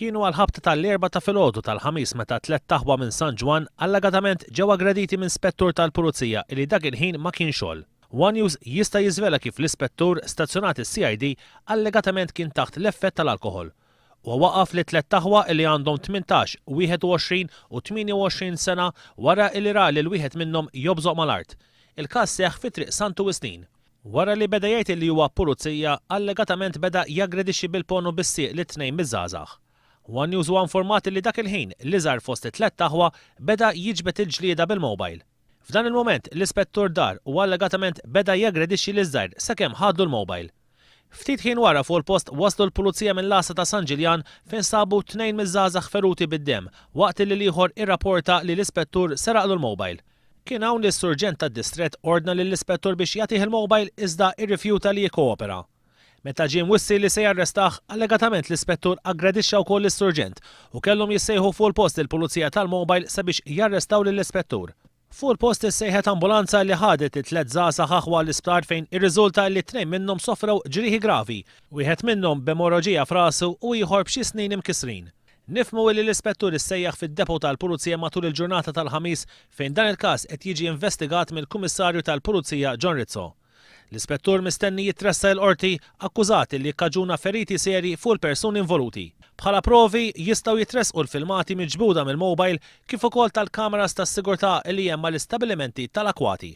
Kienu għall-ħabta tal-Erbgħa ta' filgħodu tal-Ħamis meta tlett aħwa minn San Ġwann allegatament ġew aggrediti minn spettur tal-Pulizija li dak il-ħin ma kien xogħol. One News jista' jiżvela kif l-ispettur, stazzjonat is-CID, allegatament kien taħt l-effett tal-alkoħol. Huwa waqaf lit-tlett aħwa li għandhom 18, 21 u 28 sena wara li ra lil wieħed minnhom jobżoq mal-art. Il-każ seħħ fi Triq Santu Wistin. Wara li beda jgħid li huwa pulizija, allegatament beda jaggredixxi bil-ponn u bis-sieq lit-tnejn miż-żgħażagħ. One News huwa informat li dak il-ħin, l-iżgħar fost it-tlett aħwa beda jiġbed il-ġlieda bil-mobile. F'dan il-mument, l-ispettur dar u allegatament beda jaggredixxi liż-żgħir sakemm ħadlu l-mobile. Ftit ħin wara fuq il-post waslu l-pulizija mill-għassa ta' San Ġiljan fejn sabu tnejn miż-żgħażagħ feruti bid-demm waqt li l-ieħor irrapporta li l-ispettur seraqlu l-mobile. Kien hawn li s-surġent tad-distrett ordna lill-ispettur biex jagħtih il-mobile iżda rrifjuta li jikkoopera. Meta ġie mwissi li se jarrestah, allegatament l-ispettur aggredixxa wkoll lis-surġent u kellhom jissejħu fuq il-post il-pulizija tal-mobile sabiex jarrestaw lill-ispettur. Fuq il-post issejħet ambulanza li ħadet it-tlett żgħażagħ aħwa l-isptar fejn irriżulta li tnejn minnhom sofrew ġrieħi gravi, wieħed minnhom b'emoroġija f'rasu u ieħor b'xi snien imkissrin. Nifhmu illi l-Ispettur issejjaħ fid-depot tal-Pulizija matul il-ġurnata tal-Ħamis fejn dan il-każ qed jiġi investigat mill-Kummissarju tal-Pulizija John Rizzo. L-Ispettur mistenni jitressaq il-Qorti akkużat illi kkaġuna feriti serji fuq il-persuni involuti. Bħala provi jistgħu jitressqu l-filmati miġbuda mill-mobile kif ukoll tal-kameras tas-sigurtà illi hemm mal-istabilimenti tal-akwati.